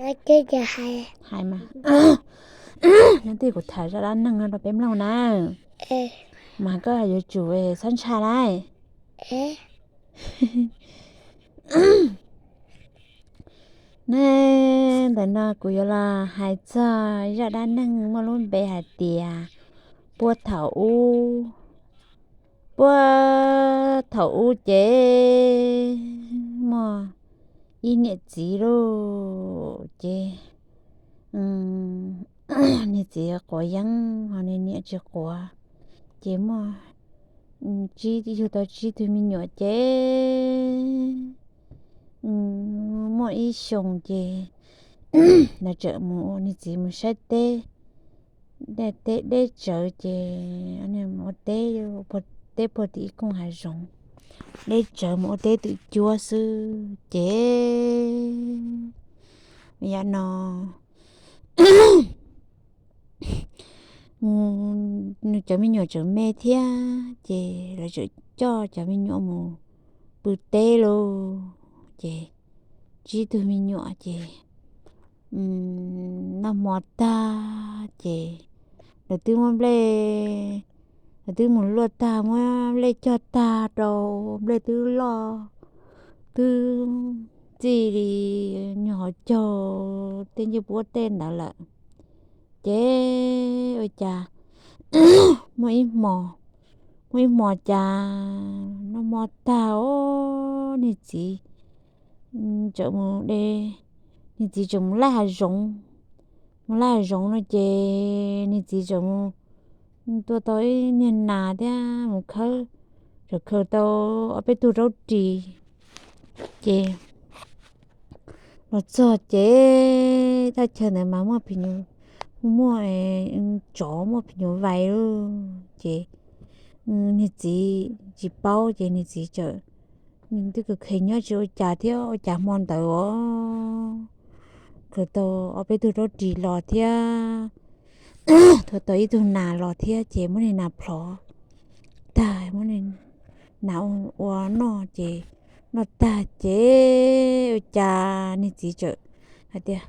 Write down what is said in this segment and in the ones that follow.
Hais mas, nyob twg kuv tham zaj dab neeg no rau peb mloog na, mas koj yuav tsum txhob ntshai lauj. Ne, ntawm no kuv yuav los hais txog zaj dab neeg muaj lub npe hais tias puag thaum ub. Puag thaum ub ces muaj ib niam txiv lauj, ces niag txiv quav yeeb ho niag niam tsis quav, ces muaj tsib, yug tau tsib tug me nyuam ces muaj ib xyoos ces lawv txawm mus, niag txiv mus saib teb, teb deb tsawv ces mus ua teb, teb puag tim ib koog hav zoov, deb tsawv mus ua teb twm cuab xwb ces yam no nws cov me nyuam tseem me thiab ces lawv txawm coj cov me nyuam mus pw teb lauj. Ces tsib tug me nyuam ces noj hmo tag ces lawv twb muab nplej, lawv twb mus luaj tag muab nplej cog tag rau, nplej twb loj, twb txij li nyuag hauv caug tej ncej puab tej ntawd lawm. Ces ua cas muaj ib hmo, muaj ib hmo cas noj hmo tag os, niag txiv txawm mus de, niag txiv txawm mus laij hav zoov, mus laij hav zoov no ces niag txiv txawm mus tua tau ib niag nas thiab mus khawb, txawm khaws tau ob peb tug raub ris ces los txog ces thaj chaw ntawd mas muaj phim nyuj, muaj tsov muaj phim nyuj vais lauj. Ces niag txiv tsis paub ces niag txiv txawm, twb kheev nyob tsis ua cas thiab ua cas hmo ntawd os khaws tau ob peb tug raub ris los thiab, tua tau ib tug nas los thiab ces muab niag nas plhov tag, muab niag nas ua noj ces noj tag ces ua cas niag txiv txawm hais tias,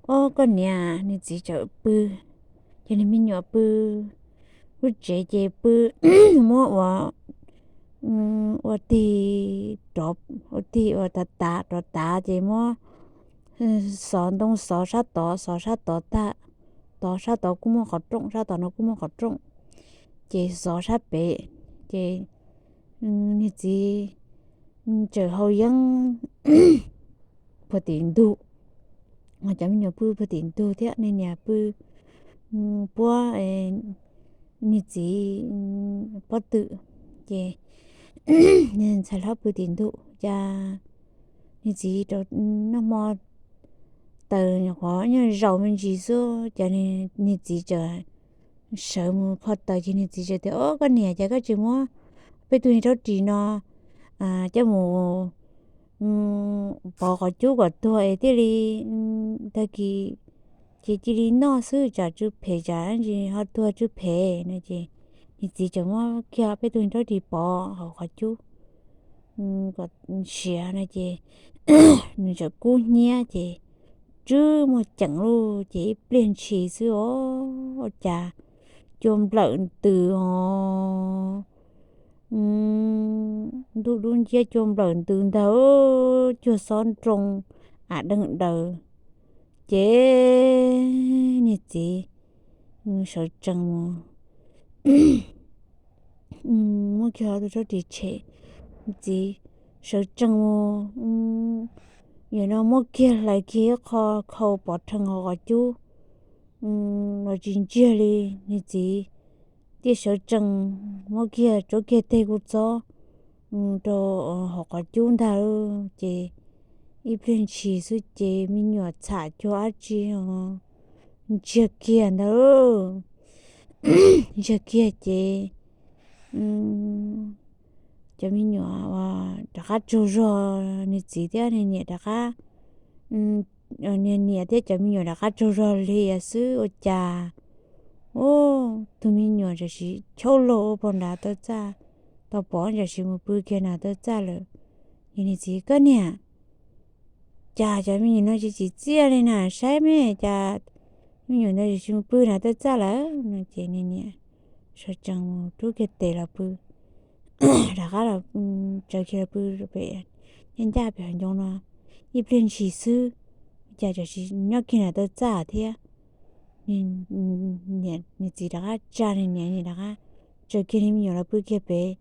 Ob, koj niam. Niag txiv txawm pw, ces niag me nyuam pw, lub tsev ces pw, muab ua, ua tig, ua tig ua tav tav rov tav ces muab xov ntoo xov sab tod, xov sab tod tag, tod sab tod kuj muaj qhov rooj, sab tod no kuj muaj qhov rooj, ces xov sab pem, ces niag txiv txawm hau yeeb puag tim ntug, cov me nyuam pw puag tim ntug thiab niag niam pw puab niag txiv pob twm, ces niag ntxhais hlob pw tim ntug. Cas niag txiv rau noj hmo taws nyuam qhuav nyuag zaus me ntsis xwb ces niag txiv txawm sawv mus kho taws ces niag txiv txawm tias, Ob, koj niam, cas koj tsis muab peb tug niag raub ris no coj mus pov qhov cub kom tuag es thiaj li tag kis ces cia li noj xwb, tsam tsw phem, tsam ntsis ho tuag tsw phem no. Ces niag txiv txawm muab kiag peb tug niag raub ris pov hauv qhov cub kom siav no ces nws txawm kub hnyiab ces tsw muag ceem lauj. Ces ib pliag ntshis xwb os, ua cas cua nplawm ntws os, ntuj dub nciab cua nplawm ntws ntag, cuag xob nroo av deeg daws. Ces niag txiv sawv tsees mus muab kiag tus raub ris tshem, txiv sawv tsees mus, yam no muab kiag hlais kiag ib qho khau pov rhees hauv qhov cub los tsis ntsiag li. Niag txiv thiaj sawv tsees muab kiag tsuab kiag teg kuj txob rau hauv qhov cub ntag. Ces ib pliag ntshis xwb ces me nyuam txham cuag dab tsi ntsiag kiag ntag. Ntsiag kiag ces cov me nyuam rov qab tsaug zog, niag txiv thiab niag niam rov qab, niag niam thiab cov me nyuam rov qab tsaug zog li xwb ua cas, ub, tus me nyuam tam sim chauj laug ua pog nrad tau txaj, tau pov tam sim mus pw kiag nrad tau txaj lawm. Ces niag txiv, Koj niam, cas cov me nyuam no tsis tsim txiaj li na, saib me cas me nyuam ntawd tsis mus pw nram taw txaj lawm no. Ces niag niam sawv tsees mus rub kiag tes los pw, rov qab los, tsaws kiag los pw pem, ncaj ncaj pem hauv ncoo no ib pliag ntshis xwb, cas tam sim nyob kiag nram taw txaj thiab. Niag txiv rov qab tsa niag niam, niam rov qab tsaws kiag niag me nyuam los pw kiag pem,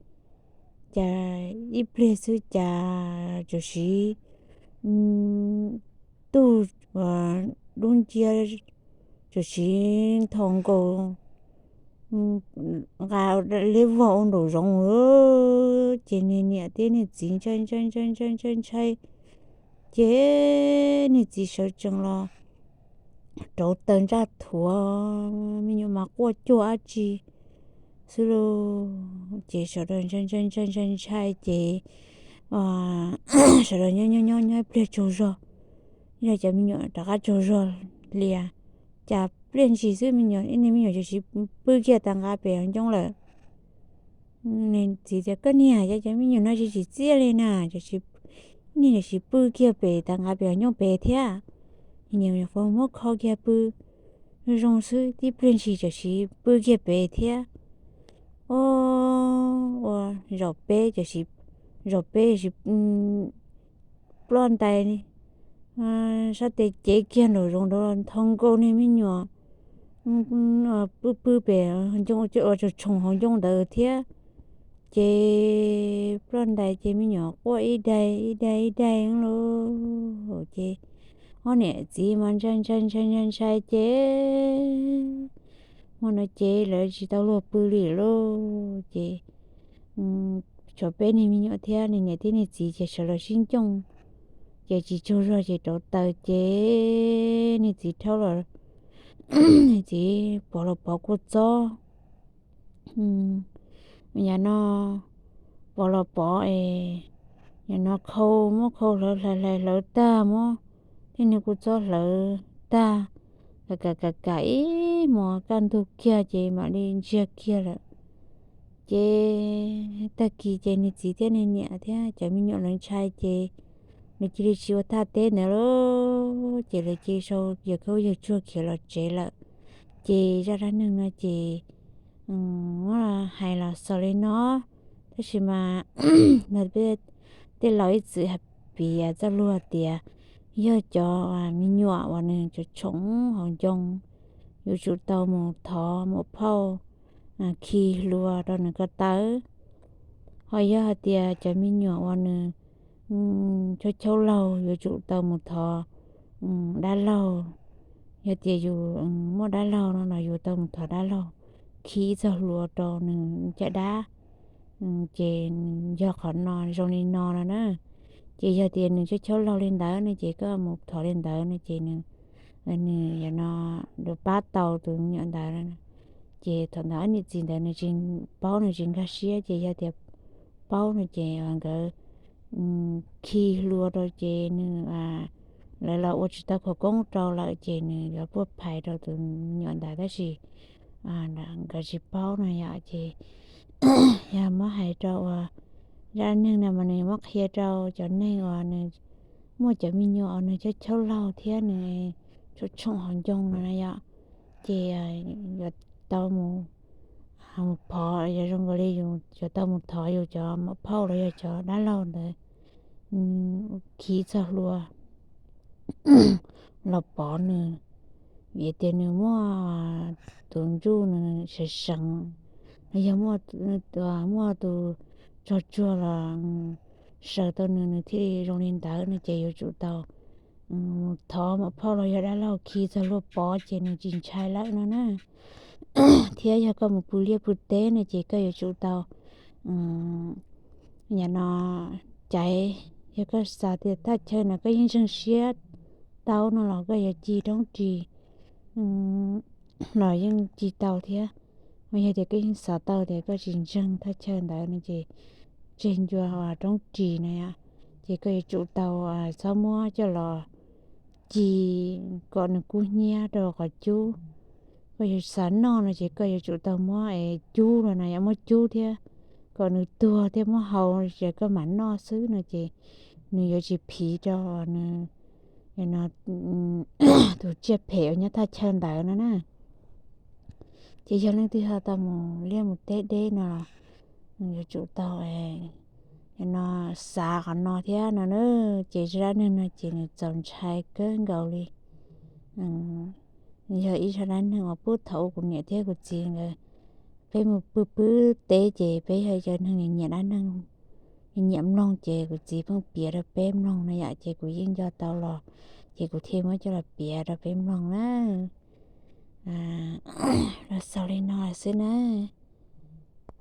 cas ib pliag xwb cas tam sim tuj dub nciab, tam sim nthos nkaus nqa liab vog ua nraum zoov, ces niag niam thiab niag txiv ntshai ntshai ntshai ntshai ntshai ntshai, ces niag txiv sawv tsees los rauv taws ntsaj thuav, me nyuam mas quaj cuag dab tsi xwb lauj. Ces sawv daws ntshai ntshai ntshai ntshai ntshai ces sawv daws nyob nyob nyob nyob ib pliag tsaug zog, yog cov me nyuam rov qab tsaug zog hlias, cas pliag ntshis xwb me nyuam, ib niag me nyuam tam sim pw kiag tas nqa pem hauv ncoo lawm. Niag txiv tias, koj niag, cas cov me nyuam no tsis tsim txiaj li na, tam sim, niag tam sim pw kiag pem tas nqa pem hauv ncoo pem thiab. Niag niam qhuav muab kho kiag pw zoo zoo xwb, tib pliag ntshis tam sim pw kiag pem thiab. Ua zaum peb tam sim, zaum peb tam sim ploj ntais sab tes cev kiag nraum zoov nrad los nthos nkaus niag me nyuam pw pw pem ncoo, ua tshoom tshoom hauv ncoo ntawd thiab. Ces ploj ntais ces me nyuam quaj ib daig ib daig ib daig lauj. Ces ob niam txiv mas ntshai ntshai ntshai ntshai ntshai ces hmo no ces lawv tsis tau luag pw li lauj. Ces tshuav peb niag me nyuam thiab niag niam thiab niag txiv ces sawv los sib ncooj, ces tsis tsaug zog ces rauv taws ces niag txiv rhaub los, niag txiv pov los pov kua txob, yam no pov los pov es yam no khau, muab khau hlawv hlais hlais hlawv tag, muab tej niag kua txob hlawv tag, kam kam kam ib hmos kaj ntug kiag ces mam li ntsiag kiag lawm. Ces tag kis ces niag txiv thiab niag niam thiab cov me nyuam lawv ntshai ces lawv cia li tsis ua thaj teb ntawd lauj, ces lawv cia li sau yawg khaub yawg tsuag khiav los tsev lawm. Ces zaj dab neeg no ces muab hais los xaus li no, tab sis mas tej laus ib txwm hais piav txoj lus tias yog cov me nyuam uas nws tshoom tshoom hauv ncoo, yuav tsum tau mus thov muam phauj khi hlua rau nws ko taw. Ho yog hais tias cov me nyuam uas nws chaub chaub laug, yuav tsum tau mus thov dab laug. Yog tias yus muaj dab laug no los yuav tau mus thov dab laug khi ib txoj hlua rau nws caj dab, ces yog qhov no zoo li no no na. Ces yog tias nws chaub chaub laug li ntawd no ces koj mus thov li ntawd no ces nws, nws yog no yuav pab tau tus me nyuam ntawd. Ces thaum ntawd ob niam txiv ntawd nws tsis paub, nws tsis nkag siab, ces yog tias paub no ces nkawd khi hlua rau ces nws, lawv los ua tsis tau khawv koob rau lawm ces nws yuav puaj phais rau tus me nyuam ntawd, tab sis nkawd tsis paub no yom. Ces yog muab hais rau uas zaj neeg no mas nws muab qhia rau cov neeg uas nws muaj cov me nyuam uas nws chaub chaub laug thiab nws tshoom tshoom hauv ncoo no na yom. Ces yuav tau mus, mus phov, yog zoo nkaus li yus yuav tau mus thov yus cov muam phauj los yog cov dab laug ntawd khi txoj hlua los pov nws, vim tias nws muaj tus ntsuj nws seev seev, los yog muaj tus tsog tsuag los saws tau nws, nws thiaj li zoo li ntawd no ces yuav tsum tau thov muam phauj los yog dab laug khi txoj hlua pov ces nws tsis ntshai lawm no na. Thiab yog koj mus pw liaj pw teb no ces koj yuav tsum tau, yam no, caiv, yog koj xav tias thaj chaw no koj yeej ntseeg siab tau no los koj yuav ci roob ris los yeej ci tau thiab. Mas yog tias koj yeej xav tau tias koj tsis ntseeg thaj chaw ntawd no ces tseg ncua roob ris na yom, ces koj yuav tsum tau txhob muab coj los ci kom nws kub hnyiab rau qhov cub. Koj yuav xav noj no ces koj yuav tsum tau muab es cub los na yom, muab cub thiab kom nws tuag thiab muab hau ces koj mam noj xwb no ces nws yuav tsis phiv rau nws no tus tsiaj phem uas nyob thaj chaw ntawd no na. Ces yog leej twg ho tau mus liaj mus teb deb no los yuav tsum tau no xav qhov no thiab no na. Ces zaj dab neeg no ces nws txaus ntshai kawg nkaus li. Yog ib zaj dab neeg uas puag thaum ub kuv niam thiab kuv txiv nkawd, peb mus pw pw teb ces peb yog cov neeg nyiam dab neeg, nyiam mloog ces kuv txiv pheej piav rau peb mloog no yom, ces kuv yeej nco tau los, ces kuv thiaj muab coj los piav rau peb mloog na. Los xaus li no xwb na.